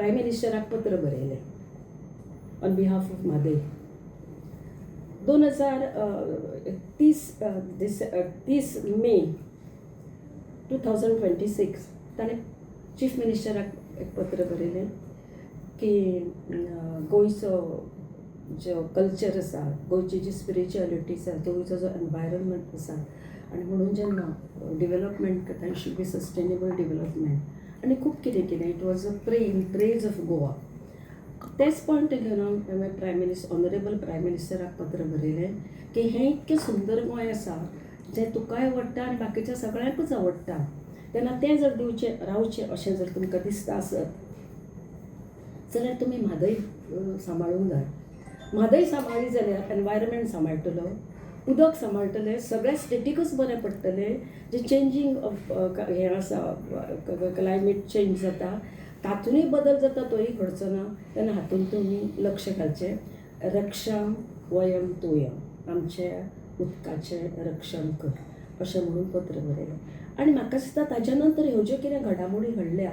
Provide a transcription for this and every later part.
Prime मिनिस्टराक पत्र बरयलें on behalf of Mhadei. 2030 30 मे 2026 ताणें चीफ मिनिस्टराक एक पत्र बरयलें की गोंयचो जो कल्चर आसा, गोंयची जी स्पिरिच्युअलिटी आसा, गोंयचो जो एनवायरमेंट आसा आनी म्हणून जेन्ना डेवलपमेंट करता, it should be sustainable development आनी खूब कितें कितें. It was a pray in praise of Goa. तेच पॉयंट घेवन हांवें प्रायम मिनिस्टर, ऑनरेबल प्रायम मिनिस्टराक पत्र बरयलें की हें इतकें सुंदर गोंय आसा जें तुकाय आवडटा आनी बाकीच्या सगळ्यांकूच आवडटा, तेन्ना तें जर दिवचें रावचें अशें जर तुमकां दिसता आसत जाल्यार तुमी म्हादय सांबाळूंक जाय. म्हादय सांबाळ्ळी जाल्यार एनवायरमेंट सांबाळटलो, उदक सांबाळटलें, सगळ्या स्टेटीकूच बरें पडटलें. जें चेंजींग ऑफ हें आसा, क्लायमेट चेंज जाता, तातूंतय बदल जाता, तोय घडचो ना. तेन्ना हातूंत तुमी लक्ष घालचें. रक्षाम वयम तोयम, आमच्या उदकाचें रक्षण कर अशें म्हणून पत्र बरयलें. आनी म्हाका दिसता ताच्या नंतर ह्यो ज्यो कितें घडामोडी घडल्या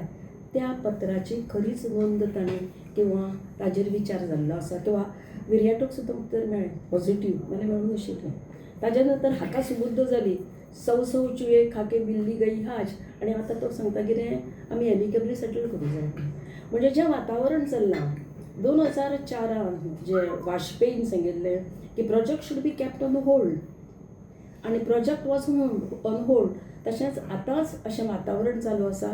त्या पत्राची खरीच नोंद ताणें किंवा ताजेर विचार जाल्लो आसा किंवा विर्याटूक सुद्दां उत्तर मेळ्ळें पॉझिटीव, नाल्यार मेळूंक नाशिल्लें. ताज्या नंतर हाका सुबुद्द जाली, सौ सौ चुये खाके बिल्ली गई हाज. आनी आतां तो सांगता कितें, आमी एमिकेबली सेटल करूंक जाय. म्हणजे जें वातावरण चल्लां 2004 जे वाजपेयीन सांगिल्लें की project should be kept on hold आनी प्रोजेक्ट वॉज ऑन होल्ड, तशेंच आतांच अशें वातावरण चालू आसा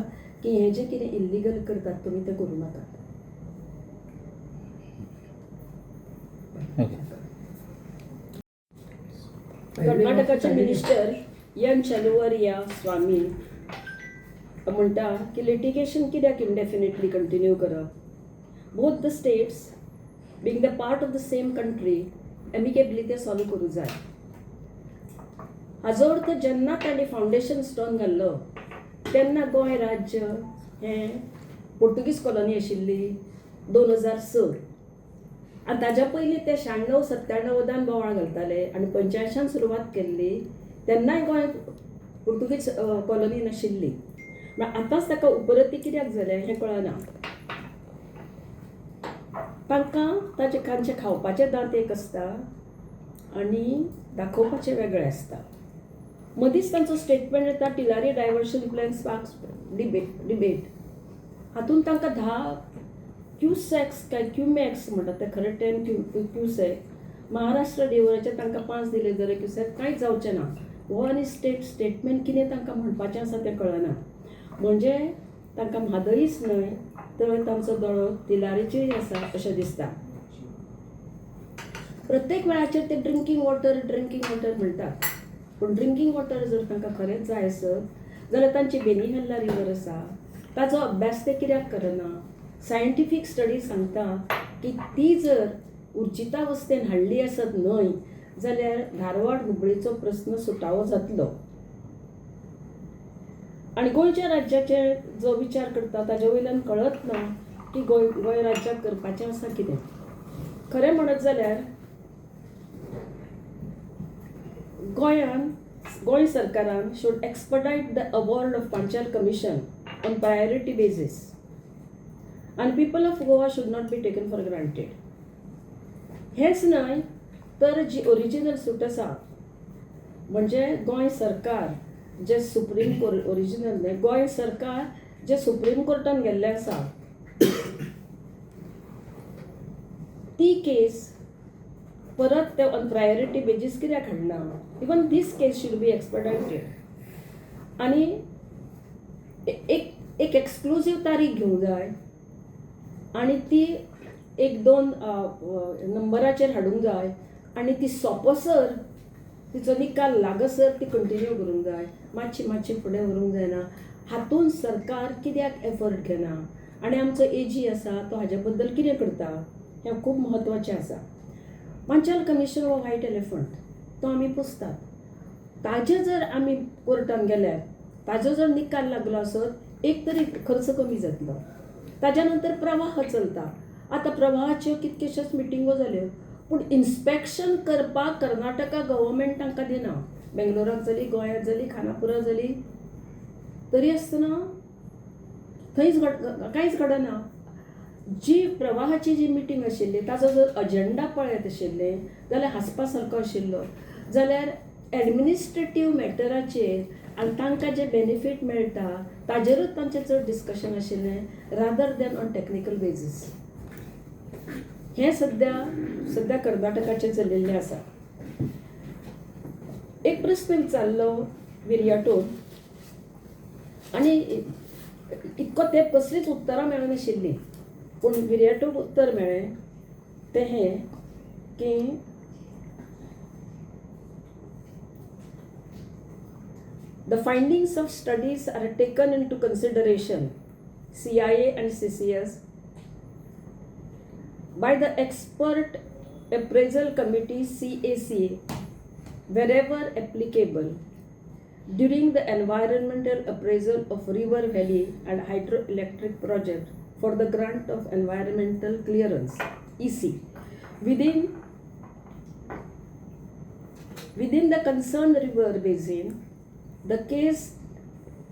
की हें जें कितें इल्लिगल करतात तुमी तें करूं नाकात. ओके. कर्नाटकाचे मिनिस्टर एन चलुवरिया स्वामी म्हणटा की लिटिगेशन कित्याक इनडेफिनेटली कंटिन्यू करप? Both the states being the part of the same country, amicably ते सॉल्व करूं जाय. हाजो अर्थ जेन्ना तांणी फावंडेशन स्टोन घाल्लो तेन्ना गोंय राज्य हें पोर्तुगीज कॉलनी आशिल्ली 2006. आनी ताज्या पयलीं ते 96 97 बोवाळ घालताले आनी 85 सुरवात केल्ली तेन्नाय गोंय पोर्तुगीज कॉलनी नाशिल्ली. म्हळ्यार आतांच ताका उपरती कित्याक जालें हें कळना तांकां. ताचे तांचे खावपाचे दांत एक आसता आनी दाखोवपाचे वेगळे आसता. मदींच तांचो स्टेटमेंट येता, Tillari diversion plan sparks debate. हातूंत तांकां 10 क्युसेक्स काय क्युमॅक्स म्हणटात ते, खरें 10 क्युसेक. महाराष्ट्र रिवराचे तांकां 5 दिले जाल्यार क्युसेक कांयच जावचें ना. हो आनी स्टेटमेंट कितें तांकां म्हणपाचें आसा तें कळना. म्हणजे तांकां म्हादयच न्हय तर तांचो दोळो तिलारीचेरय आसा अशें दिसता. प्रत्येक वेळाचेर ते ड्रिंकींग वॉटर, ड्रिंकींग वॉटर म्हणटात, पूण ड्रिंकींग वॉटर जर तांकां खरेंच जाय आसत जाल्यार तांची बेनीहल्ला रिवर आसा, ताचो अभ्यास ते कित्याक करना? सायंटिफीक स्टडी सांगता की ती जर उर्जितावस्थेन हाडली आसत न्हय जाल्यार धारवाड हुबळीचो प्रस्न सुटावो जातलो. आनी गोंयच्या राज्याचे जो विचार करता ताजे वयल्यान कळत ना की गोंय राज्याक करपाचें आसा कितें. खरें म्हणत जाल्यार गोंयान, गोंय सरकारान should expedite the award of Panchal Commission on priority basis आनी people of Goa should not be taken for granted. हेंच न्हय तर जी ओरिजिनल सूट आसा, म्हणजे गोंय सरकार जे सुप्रीम कोर्ट, ओरिजिनल न्हय, गोंय सरकार जे सुप्रीम कोर्टान गेल्लें आसा ती केस परत ते ऑन प्रायोरिटी बेजीस कित्याक हाडना? Even this case should be expedited आनी एक एक एक्सक्लुजीव तारीख घेवंक जाय आनी ती एक दोन नंबराचेर हाडूंक जाय आनी ती सोंपसर, तिचो निकाल लागसर ती कंटिन्यू करूंक जाय. मातशी मातशी फुडें व्हरूंक जायना. हातूंत सरकार कित्याक एफर्ट घेना आनी आमचो एजी आसा तो हाजे बद्दल कितें करता हें खूब म्हत्वाचें आसा. पांचाल कमिशन हो व्हायट एलिफंट, तो आमी पोसतात. ताजे जर आमी कोर्टान गेल्यार, ताजो जर निकाल लागलो आसत, एक तरी खर्च कमी जातलो. ताज्या नंतर प्रवाह चलता. आतां प्रवाहाच्यो कितक्योश्योच मिटिंगो जाल्यो, पूण इन्स्पेक्शन करपाक कर्नाटका गव्हर्मेंट तांकां दिना. बेंगलोराक जाली, गोंयांत जाली, खानापुरा जाली, तरी आसतना थंयच घड कांयच घडना. जी प्रवाहाची जी मिटींग आशिल्ली ताजो जर अजेंडा पळयत आशिल्ले जाल्यार हांसपा सारको आशिल्लो. जाल्यार एडमिनिस्ट्रेटीव मॅटराचेर आनी तांकां जे बेनिफीट मेळटा ताजेरूच तांचें चड डिस्कशन आशिल्लें rather than on technical basis. हें सद्या सद्या कर्नाटकाचें चलिल्लें आसा. एक प्रस्न विचारलो विरियाटोन आनी इतको तेंप कसलीच उत्तरां मेळनाशिल्लीं, पूण विरियाटोक उत्तर मेळ्ळें तें हें की the findings of studies are taken into consideration, CIA and CCS, by the Expert Appraisal Committee CAC wherever applicable during the environmental appraisal of river valley and hydroelectric project for the grant of environmental clearance EC within the concerned river basin. The case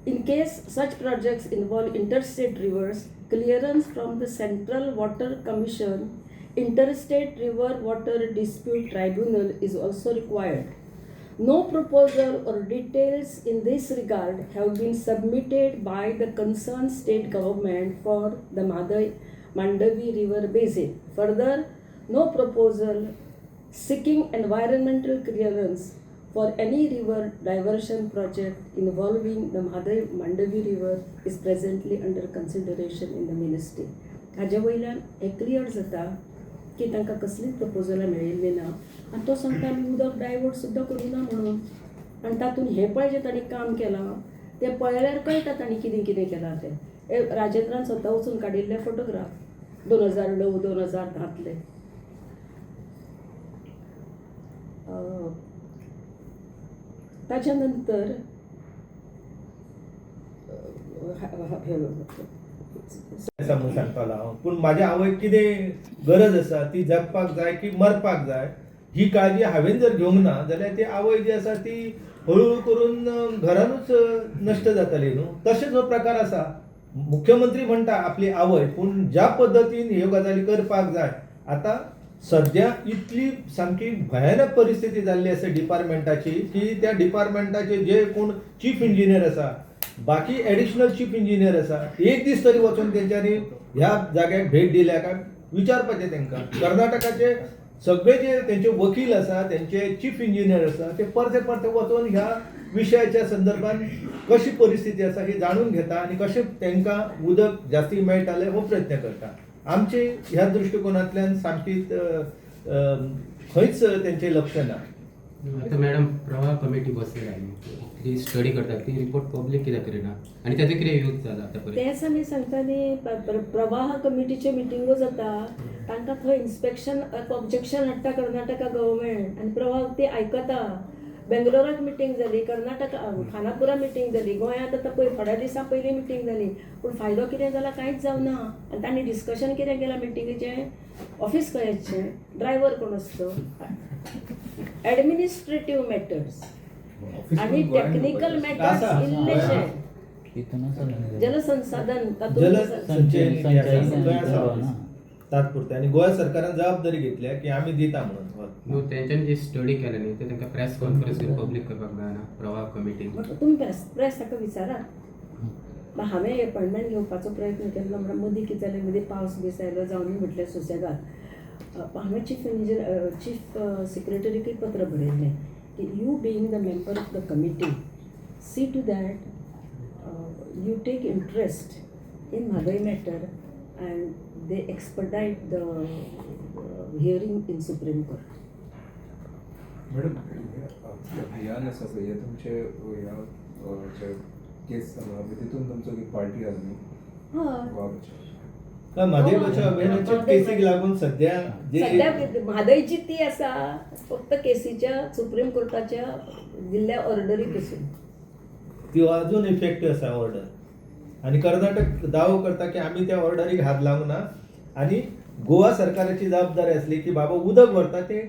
in case such projects involve interstate rivers, clearance from the Central Water Commission Interstate River Water Dispute Tribunal is also required. No proposal or details in this regard have been submitted by the concerned state government for the Mandavi River Basin. Further, no proposal seeking environmental clearance for any river diversion project involving the Mandavi River is presently under consideration in the ministry. हाजे वयल्यान हें clear जाता की तांकां कसलीच प्रपोजलां मेळिल्लीं ना आनी तो सांगता आमी उदक डायवर्ट सुद्दां करूं ना म्हणून. आनी तातूंत हें पळय जें तांणी काम केलां तें पळयल्यार कळटा तांणी कितें कितें केलां तें. हे राजेंद्रान स्वता वचून काडिल्ले फोटोग्राफ 2009 2010तले. ताच्या नंतर आसा म्हणून सांगतालो हांव. पूण म्हाज्या आवयक कितें गरज आसा, ती जगपाक जाय की मरपाक जाय ही काळजी हांवें जर घेवंक ना जाल्यार ती आवय जी आसा ती हळूहळू करून घरानूच नश्ट जातली न्हू. तशेंच हो प्रकार आसा. मुख्यमंत्री म्हणटा आपली आवय, पूण ज्या पद्दतीन ह्यो गजाली करपाक जाय, आतां सद्या इतली सामकी भयानक परिस्थिती जाल्ली आसा डिपार्टमेंटाची की त्या डिपार्टमेंटाचे जे कोण चीफ इंजिनियर आसा, बाकी एडिशनल चीफ इंजिनियर आसा, एक दीस तरी वचून तेंच्यांनी ह्या जाग्याक भेट दिल्या काय विचारपाचें तेंकां. कर्नाटकाचे सगळे जे तेंचे वकील आसा, तेंचे चीफ इंजिनियर आसा, ते परते परते वचून ह्या विशयाच्या संदर्भात कशी परिस्थिती आसा ही जाणून घेता आनी कशें तेंकां उदक जास्ती मेळटालें हो प्रयत्न करता. आमचे ह्या दृश्टिकोनांतल्यान सामकी खंयच तेंचें लक्ष ना. आतां मॅडम, प्रवाह कमिटी बसलेली आमी ती स्टडी करता, ती रिपोर्ट पब्लीक कित्याक करिना आनी ताचो कितें यूज जाला आतां पर्यंत? तेंच आमी सांगता न्ही, प्रवाह कमिटीच्यो मिटिंगो जाता, तांकां थंय इन्स्पेक्शन ऑब्जेक्शन हाडटा कर्नाटका गव्हर्मेंट आनी प्रवाह ती आयकता. बेंगलोराक मिटींग जाली, कर्नाटका खानापुरा मिटींग जाली, गोंयांत आतां पळय थोड्या दिसां पयलीं मिटींग जाली, पूण फायदो कितें जाला? कांयच जावना. आनी तांणी डिस्कशन कितें केलां मिटिंगेचें? ऑफिस खंय, ड्रायव्हर कोण आसतो, एडमिनिस्ट्रेटीव मॅटर्स आनी टेक्निकल मॅटर्स आसा. इल्लेशे. जलसंसाधन तातूंत जल आसा. संचय निधी आसा, थंय आसा संचय. तात्पुरते आनी गोवा सरकारान जबाबदारी घेतल्या की आमी दिता म्हणून. न्हू, तेंच्यांनी जी स्टडी केल्या न्ही ते तांकां प्रेस कॉन्फरन्स पब्लीक करपाक मेळना प्रवाह कमिटीन? तुमी प्रेस ताका विचारात. हांवें एपॉयंटमेंट घेवपाचो प्रयत्न केल्लो म्हणल्यार मदीं कितें जालें, मदीं पावस बीस आयलो जावनी म्हटलें सुसेगाद. हांवें चीफ इंजिनियर, चीफ सेक्रेटरीकूय पत्र बरयल्लें की you being the member of the committee, see to that you take interest in Mhadei matter and they expedite the hearing in Supreme Court. Madam, हे अभियान आसा पळय, हे तुमचे ह्या जे केस चालू आहा तितून तुमचो एक पार्टी आहा न्ही? हय. गोवा बचाव. काय म्हादय बचाव अभियानाचे केसीक लागून सद्या जे सद्या म्हादयची ती आसा फक्त केसीच्या सुप्रीम कोर्टाच्या दिल्ल्या ऑर्डरी पसून. ती अजून इफेक्टीव आसा ऑर्डर आनी कर्नाटक दावो करता की आमी त्या ऑर्डरीक हात लावंक ना आनी गोवा सरकाराची जबाबदारी आसली की बाबा उदक व्हरता ते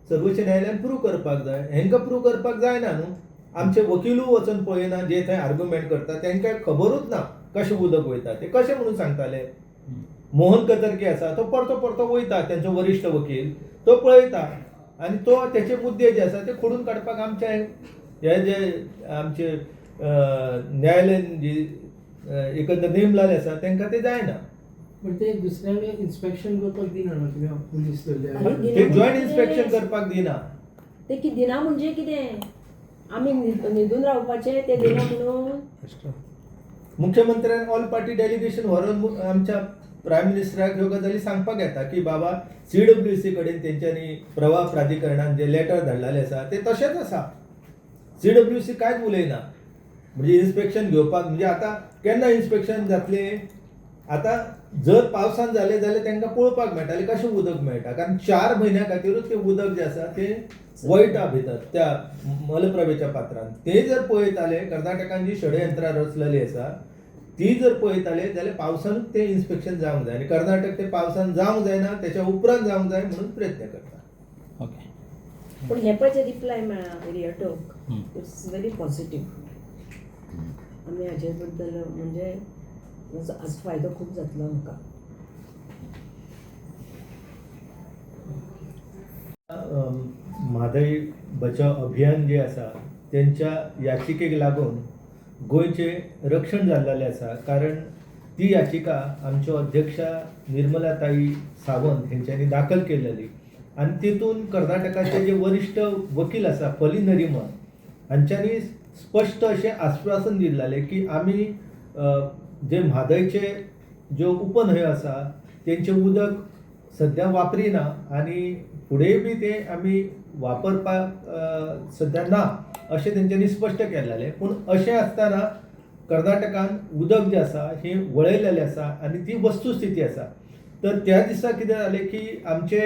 सर्वोच्च न्यायालयान प्रूव करपाक जाय. हेंकां प्रूव करपाक जायना न्हू. आमचे वकिलूय वचून पळयना, जे थंय आर्ग्युमेंट करता तांकां खबरूच ना कशें उदक वयता ते, कशें म्हणून सांगताले. मोहन कतरके आसा तो परतो परतो वयता, तेंचो वरिश्ठ वकील तो पळयता आनी तो तेचे मुद्दे जे आसा ते खोडून काडपाक आमचे हे जे आमचे न्यायालयन जी एकंदर नेमलेले आसा तेंकां ते जायना. पण ते दुसऱ्यांक इन्स्पेक्शन करपाक दिना न्हू तुमी पुलीस आनी धरले. ते जॉयंट इन्स्पेक्शन करपाक दिना. ते की दिना म्हणजे कितें, आमी न्हिदून रावपाचें ते दिना म्हणून. मुख्यमंत्र्यान ऑल पार्टी डेलिगेशन व्हरून आमच्या प्रायम मिनिस्टराक ह्यो गजाली सांगपाक येता की बाबा CWC कडेन तेंच्यांनी प्रवाह प्राधिकरणान जे लेटर धाडलेलें आसा ते तशेंच आसा. CWC कांयच उलयना. म्हणजे इन्स्पेक्शन घेवपाक म्हणजे आतां केन्ना इन्स्पेक्शन जातलें? आतां जर पावसान जालें जाल्यार तांकां पळोवपाक मेळटालें कशें उदक मेळटा, कारण 4 म्हयन्या खातीरूच तें उदक जें आसा तें वयता भितर त्या मलप्रभेच्या पात्रान. ते जर पळयताले कर्नाटकान जी षडयंत्रां रचलेली आसा ती जर पळयताले जाल्यार पावसानूच तें इन्स्पेक्शन जावंक जाय आनी कर्नाटक तें पावसान जावंक जायना तेच्या उपरांत जावंक जाय म्हणून प्रयत्न करता. ओके. पूण हे पळय जे रिप्लाय मेळ्ळा रियटोक, it's very positive. आमी हाजे बद्दल म्हणजे हाजो फायदो खूब जातलो आमकां. म्हादय बचाव अभियान जे आसा तेंच्या याचिकेक लागून गोंयचें रक्षण जाल्लेलें आसा, कारण ती याचिका आमच्यो अध्यक्षा निर्मलाताई सावंत हेंच्यांनी दाखल केलेली आनी तितून कर्नाटकाचे जे वरिश्ठ वकील आसा फली नरिमन हांच्यांनी स्पश्ट अशें आस्वासन दिल्लें की आमी जे म्हादयचे ज्यो उपन्हंयो आसा तेंचें उदक सद्या वापरिना आनी फुडें बी तें आमी वापरपाक सद्या ना अशें तेंच्यांनी स्पश्ट केल्लें. पूण अशें आसतना कर्नाटकान उदक जें आसा हें वळयलेलें आसा आनी ती वस्तुस्थिती आसा. तर त्या दिसा कितें जालें की आमचे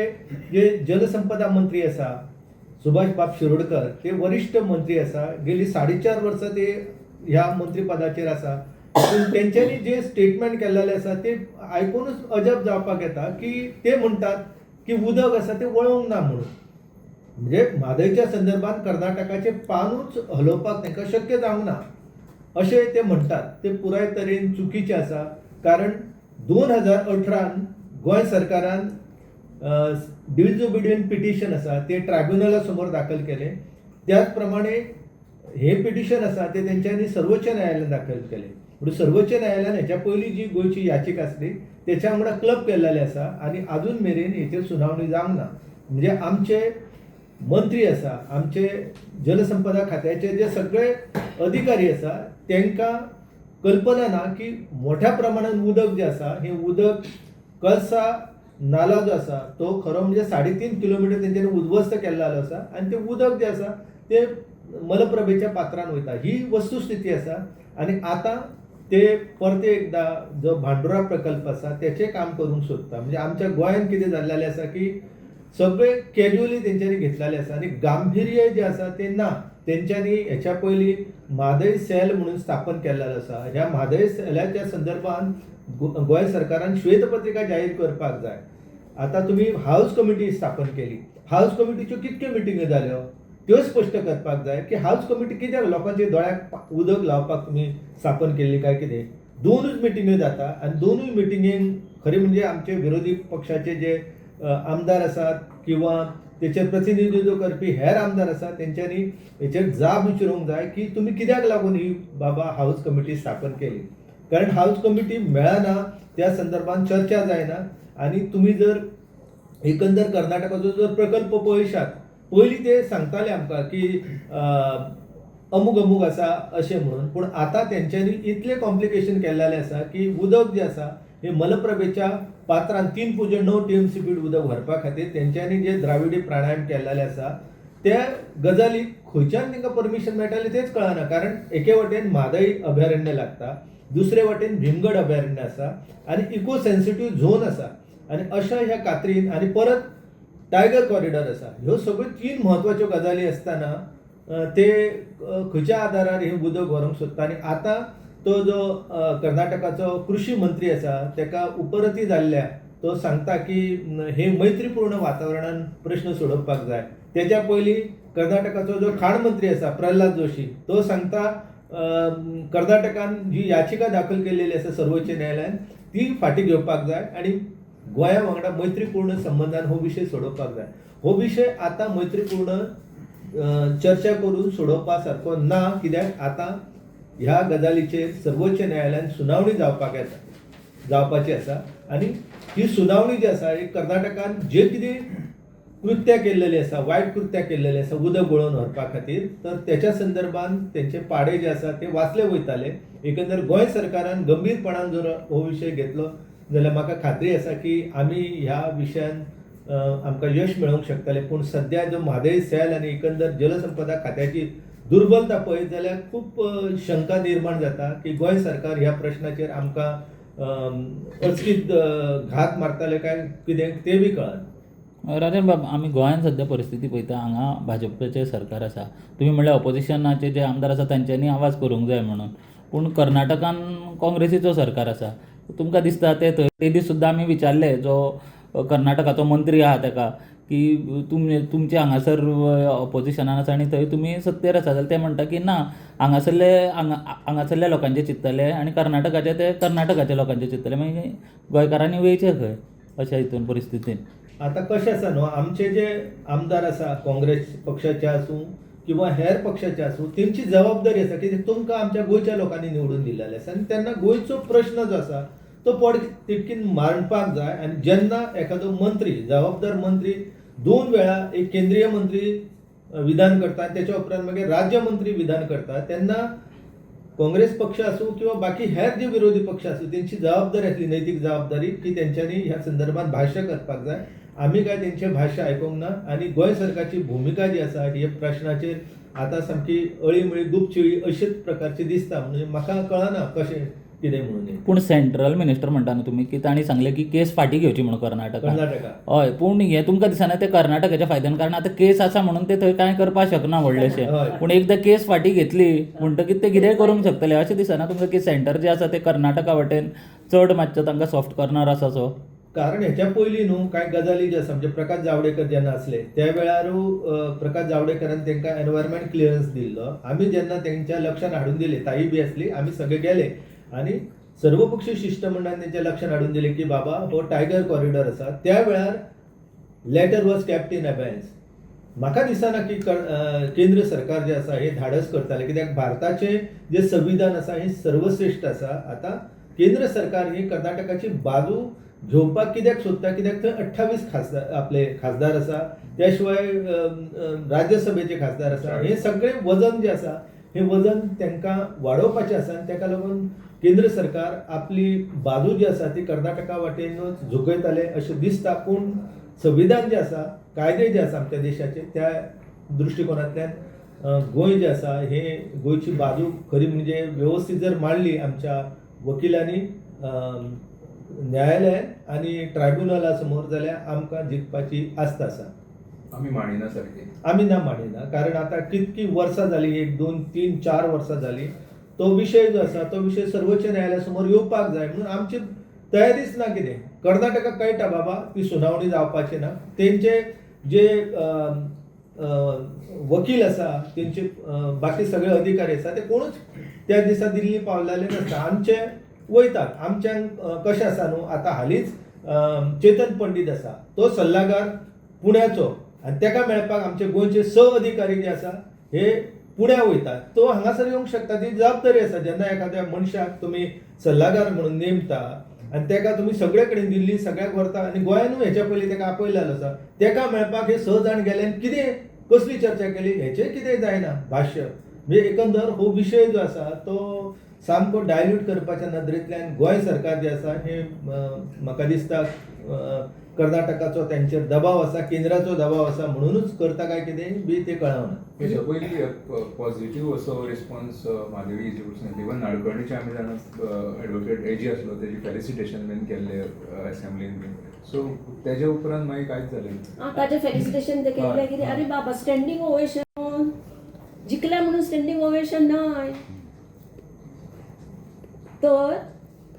जे जलसंपदा मंत्री आसा सुभाष बाब शिरोडकर ते वरिश्ठ मंत्री आसा, गेली 4.5 वर्सां ते ह्या मंत्रीपदाचेर आसा. पूण तेंच्यांनी जे स्टेटमेंट केल्लेलें आसा ते आयकुनूच अजाप जावपाक येता की ते म्हणटात की उदक आसा तें वळोवंक ना म्हणून. म्हणजे म्हादयच्या संदर्भात कर्नाटकाचें पानूच हलोवपाक तांकां शक्य जावंक ना अशें ते म्हणटात. ते पुराय तरेन चुकीचें आसा, कारण 2018 गोंय सरकारान डिसओबिडियंट पिटिशन आसा ते ट्रायब्युनला समोर दाखल केलें. त्याच प्रमाणे हे पिटिशन आसा ते तेंच्यांनी सर्वोच्च न्यायालयान दाखल केलें. म्हणून सर्वोच्च न्यायालयान हेच्या पयलीं जी गोंयची याचिका आसली तेच्या वांगडा क्लब केल्लेलें आसा आनी आजून मेरेन हेचेर सुनावणी जावंक ना. म्हणजे आमचे मंत्री आसा, आमचे जलसंपदा खात्याचे जे सगळे अधिकारी आसा तांकां कल्पना ना की मोठ्या प्रमाणान उदक जें आसा हें उदक कळसा नाला जो आसा तो खरो म्हणजे 3.5 किलोमिटर तेंच्यांनी उद्ध्वस्त केल्लो आसा आनी तें उदक जें आसा तें मलप्रभेच्या पात्रान वयता. ही वस्तुस्थिती आसा आनी आतां ते परते एकदां जो भांडुरा प्रकल्प आसा तेचें काम करूंक सोदता. म्हणजे आमच्या गोंयांत कितें जाल्लें आसा की सगळे कॅज्युअली तेंच्यांनी घेतलेलें आसा आनी गांभिर्य जें आसा तें ना. तेंच्यांनी हेच्या पयलीं म्हादय सेल म्हणून स्थापन केल्लेलो आसा. ह्या म्हादय सेलाच्या संदर्भात गोंय सरकारान श्वेतपत्रिका जाहीर करपाक जाय. आतां तुमी हावज कमिटी स्थापन केली, हावज कमिटीच्यो कितक्यो मिटिंग्यो जाल्यो त्यो स्पश्ट करपाक जाय की हावज कमिटी कित्याक लोकांच्या दोळ्याक उदक लावपाक तुमी स्थापन केल्ली काय कितें. 2 मिटिंग्यो जाता आनी 2 मिटिंगेंक खरें म्हणजे आमचे विरोधी पक्षाचे जे आमदार आसात किंवा तेचेर प्रतिनिधित्व करपी हेर आमदार आसात तेंच्यांनी हेचेर जाब विचारूंक जाय की तुमी कित्याक लागून ही बाबा हावज कमिटी स्थापन केली, कारण हावज कमिटी मेळना त्या संदर्भात चर्चा जायना. आनी तुमी जर एकंदर कर्नाटकाचो जर प्रकल्प पळयशात, पयलीं ते सांगताले आमकां की अमूक अमूक आसा अशें म्हणून, पूण आतां तेंच्यांनी इतलें कॉम्प्लिकेशन केल्लेलें आसा की उदक जें आसा हे मलप्रभेच्या पात्रान 3.9 TMC feet उदक व्हरपा खातीर तेंच्यांनी जे द्राविडी प्राणायाम केल्लेले आसा त्या गजालीक खंयच्यान तांकां परमिशन मेळटालें तेंच कळना. कारण एके वटेन म्हादय अभयारण्य लागता, दुसरे वटेन भीमगड अभयारण्य आसा आनी इको सेन्सिटीव झोन आसा आनी अशा ह्या कात्रीन आनी परत टायगर कॉरिडॉर आसा. ह्यो सगळ्यो 3 म्हत्वाच्यो गजाली आसतना ते खंयच्या आदारार हें उदक व्हरूंक सोदता. आनी आतां तो जो कर्नाटकाचो कृशी मंत्री आसा ताका उपरती जाल्ल्या तो सांगता की हे मैत्रीपूर्ण वातावरणान प्रश्न सोडोवपाक जाय. तेच्या पयलीं कर्नाटकाचो जो खाण मंत्री आसा प्रल्हाद जोशी तो सांगता कर्नाटकान जी याचिका दाखल केलेली आसा सर्वोच्च न्यायालयान ती फाटीं घेवपाक जाय आनी गोंया वांगडा मैत्रीपूर्ण संबंदान हो विशय सोडोवपाक जाय. हो विशय आतां मैत्रीपूर्ण चर्चा करून सोडोवपा सारको ना, कित्याक आतां ह्या गजालीचेर सर्वोच्च न्यायालयान सुनावणी जावपाक येता जावपाची आसा आनी ही सुनावणी जी आसा ही कर्नाटकान जे कितें कृत्यां केल्लेली आसा, वायट कृत्यां केल्लेली आसा उदक गळोवन व्हरपा खातीर, तर तेच्या संदर्भान तेंचे पाडे जे आसा ते वाचले वयताले. एकंदर गोंय सरकारान गंभीरपणान जर हो विशय घेतलो जाल्यार म्हाका खात्री आसा की आमी ह्या विशयान आमकां यश मेळोवंक शकतले. पूण सद्या जो म्हादय सेल आनी एकंदर जलसंपदा खात्याची दुर्बलता पळयत जाल्यार खूब शंका निर्माण जाता की गोंय सरकार ह्या प्रश्नाचेर आमकां अचकीत घात मारताले काय कितें तें बी कळना. राजन बाब, आमी गोंयांत सद्या परिस्थिती पळयता, हांगा भाजपाचें सरकार आसा. तुमी म्हणल्यार ऑपोजिशनाचे जे आमदार आसा तांच्यांनी आवाज करूंक जाय म्हणून, पूण कर्नाटकान काँग्रेसीचो सरकार आसा. तुमकां दिसता ते थंय ते दीस सुद्दां आमी विचारले जो कर्नाटकाचो मंत्री आहा ताका की तुमचे हांगासर ऑपोजिशनान आसा आनी थंय तुमी सत्तेर आसा, जाल्यार ते म्हणटा की ना, हांगासरले हांगासरल्या लोकांचे चिंत्तले आनी कर्नाटकाचे ते कर्नाटकाच्या लोकांचे चिंत्तले. मागीर गोंयकारांनी वयचें खंय अशा हितून परिस्थितीन? आतां कशें आसा न्हू, आमचे जे आमदार आसा काँग्रेस पक्षाचे आसूं किंवा हेर पक्षाचे आसूं, तेंची जबाबदारी आसा की तुमकां आमच्या गोंयच्या लोकांनी निवडून दिलेले आसा आनी तेन्ना गोंयचो प्रश्न जो आसा तो पोट तितकीन मांडपाक जाय. आनी जेन्ना एखादो मंत्री, जबाबदार मंत्री दोन वेळा एक केंद्रीय मंत्री विधान करता आनी तेच्या उपरांत मागीर राज्य मंत्री विधान करता, तेन्ना काँग्रेस पक्ष आसूं किंवा बाकी हेर जे विरोधी पक्ष आसूं तेंची जबाबदारी आसली, नैतीक जबाबदारी की तेंच्यांनी ह्या संदर्भात भाश्य करपाक जाय. आमी काय तेंचें भाश्य आयकूंक ना आनी गोंय सरकारची भुमिका जी आसा हे प्रश्नाचेर आतां सामकी अळीमळी गुपचिळी अशेच प्रकारची दिसता. म्हणजे म्हाका कळना कशें कितें म्हणून. पूण सेंट्रल मिनिस्टर म्हणटा न्हू तुमी की तांणी सांगलें की केस फाटीं घेवची म्हणून कर्नाटकान. कर्नाटका हय, पूण हें तुमकां दिसना तें कर्नाटकाच्या फायद्यान, कारण आतां केस आसा म्हणून ते थंय कांय करपाक शकना व्हडलेशें. हय. पूण एकदां केस फाटीं घेतली म्हणटकीर ते कितेंय करूंक शकतले अशें दिसना तुमकां की सेंटर जें आसा तें कर्नाटका वटेन चड मातशें तांकां सॉफ्ट कॉर्नर आसा सो? कारण हेच्या पयलीं न्हू कांय गजाली ज्यो आसा, म्हणजे प्रकाश जावडेकर जेन्ना आसले त्या वेळारू प्रकाश जावडेकरान तांकां एनवायरमेंट क्लियरन्स दिल्लो. आमी जेन्ना तेंच्या लक्षान हाडून दिलें, ताई बी आसली, आमी सगळे गेले आनी सर्वपक्षीय शिश्टमंडळान तेंच्या लक्षान हाडून दिलें की बाबा हो टायगर कॉरिडॉर आसा. त्या वेळार letter was kept in abeyance. म्हाका दिसना की केंद्र सरकार जें आसा हें धाडस करतालें, कित्याक भारताचें जें संविधान आसा हें सर्वश्रेश्ठ आसा. आतां केंद्र सरकार ही कर्नाटकाची बाजू घेवपाक कित्याक सोदता, कित्याक थंय 28 खासदार आपले खासदार आसा, त्या शिवाय राज्यसभेचे खासदार आसा. हे सगळें वजन जें आसा हें वजन तांकां वाडोवपाचें आसा आनी ताका लागून केंद्र सरकार आपली बाजू जी आसा ती कर्नाटका वाटेनूच झुकयताले अशें दिसता. पूण संविधान जें आसा, कायदे जे आसा आमच्या देशाचे, त्या दृश्टिकोनांतल्यान गोंय जें आसा हें गोंयची बाजू खरी म्हणजे वेवस्थीत जर मांडली आमच्या वकिलांनी न्यायालयान आनी ट्रायब्युनला समोर जाल्यार आमकां जिखपाची आस्त आसा. आमी मांडिना सारकी, आमी ना मांडिना, कारण आतां कितकी वर्सां जालीं, 1 2 3 4 वर्सां जालीं, तो विशय जो आसा तो विशय सर्वोच्च न्यायालया समोर येवपाक जाय म्हणून आमची तयारीच ना. कितें कर्नाटकाक कळटा बाबा ती सुनावणी जावपाची ना, तेंचे जे वकील आसा, तेंचे बाकी सगळे अधिकारी आसा, ते कोणूच त्या दिसा दिल्ली पावलेले नासता. आमचे वयतात, आमच्यांक कशें आसा न्हू, आतां हालींच चेतन पंडीत आसा, तो सल्लागार पुण्याचो, आनी तेका मेळपाक आमचे गोंयचे 6 अधिकारी जे आसा हे पुण्या वयतात. तो हांगासर येवंक शकता, ती जबाबदारी आसा. जेन्ना एखाद्या मनशाक तुमी सल्लागार म्हणून नेमता आनी तेका तुमी सगळे कडेन दिल्ली सगळ्याक व्हरता, आनी गोंयानूय हेच्या पयलीं तेका आपयलेलो आसा, तेका मेळपाक हे 6 जाण गेले आनी कितें कसली चर्चा केली हेचें कितें जायना भाश्य. म्हणजे एकंदर हो विशय जो आसा तो सामको डायल्यूट करपाच्या नदरेंतल्यान गोंय सरकार जें आसा हें म्हाका दिसता कर्नाटकाचो तेंचेर दबाव आसा, केंद्राचो दबाव आसा, म्हणुनूच करता काय कितें बी तें कळना. हेच्या पयलीं पॉझिटिव्ह असो रिस्पॉन्स म्हादेवी हेजे कडसून, इवन नाडकर्णीचे आमी जाणा एडवोकेट एजी आसलो, तेजी फेलिसिटेशन बीन केल्लें असेंब्लीन बीन, सो तेज्या उपरांत मागीर कांयच जालें ना. ताजें फेलिसिटेशन तें केल्लें कितें, अरे बाबा स्टँडींग ओवेशन जिखलें म्हणून स्टँडींग ओवेशन न्हय, तर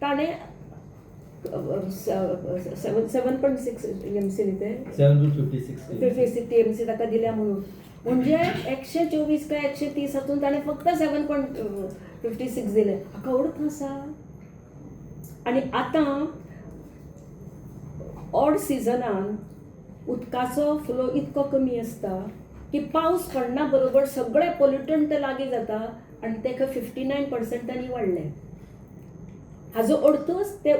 ताणें 7.6 TMC न्ही तें 756 56 TMC ताका दिल्या म्हणून, म्हणजे 124 काय 130 हातून ताणें फक्त 7.56 दिले. हाका अर्थ आसा? आनी आतां ऑड सिजनान उदकाचो फ्लो इतको कमी आसता की पावस पडना बरोबर सगळे पोल्युटंट लागीं जाता आनी तेका 59% वाडलें. हाजो अर्थच ते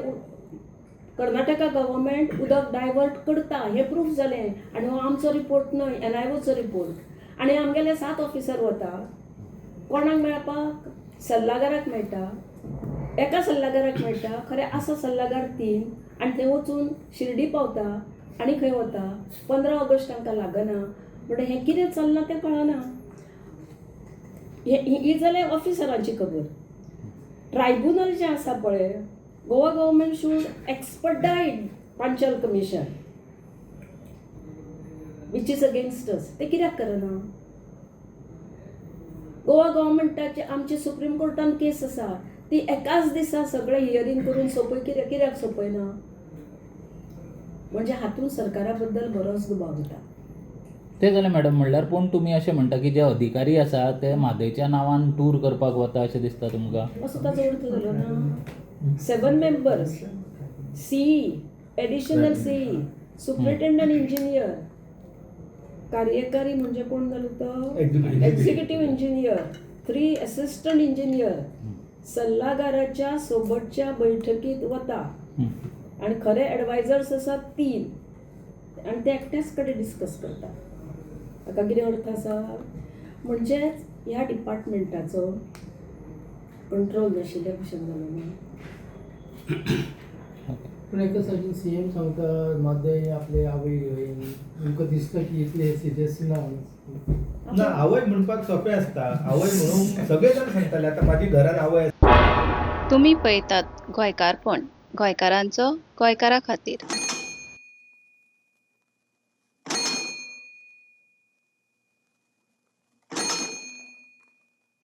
कर्नाटका गव्हर्मेंट उदक डायवर्ट करता हें प्रूफ जालें. आनी हो आमचो रिपोर्ट न्हय, एनआयओचो रिपोर्ट. आनी आमगेले 7 ऑफिसर वता, कोणाक मेळपाक, सल्लागाराक मेळटा, एका सल्लागाराक मेळटा, खरें आसा सल्लागार 3, आनी थंय वचून शिर्डी पावता आनी खंय वता 15 ऑगस्ट तांकां लागना. म्हणटा हें कितें चल्लां तें कळना. ही जाल्यार ऑफिसरांची खबर. ट्रायब्युनल जें आसा पळय, Goa government should expedite Panchal commission which is against us. ते कित्याक करना? गोवा गव्हर्मेंटाचे आमचे सुप्रीम कोर्टान केस आसा, ती एकाच दिसा सगळें हियरींग करून सोंपय, कित्याक सोंपयना? म्हणजे हातूंत सरकारा बद्दल बरोच दुबाव येता. तें जालें मॅडम. म्हणल्यार पूण तुमी अशें म्हणटा की जे अधिकारी आसा ते म्हादयच्या नांवान टूर करपाक वता अशें दिसता तुमकां? असो ताचो अर्थ जालो ना. 7 members, CE, additional CE, superintendent engineer, कार्यकारी म्हणजे कोण जालो तो एक्झिक्युटीव इंजिनियर, 3 असिस्टंट इंजिनियर सल्लागाराच्या सोबतच्या बैठकीत वता आनी खरे एडवायजर्स आसात 3, आनी ते एकट्याच कडेन डिस्कस करता. हाका कितें अर्थ आसा? म्हणजेच ह्या डिपार्टमेंटाचो कंट्रोल नाशिल्ल्या भशेन जालो न्हू. पूण एका सायडीन सीएम सांगता म्हादय आपले आवय तुमकां दिसता की इतले सिरियस ना. ना, आवय म्हणपाक सोंपें आसता. आवय म्हणून सगळे जाण सांगताले, आतां म्हाजी घरान आवय आसा. तुमी पळयतात गोंयकारपण, गोंयकारांचो गोंयकारा खातीर.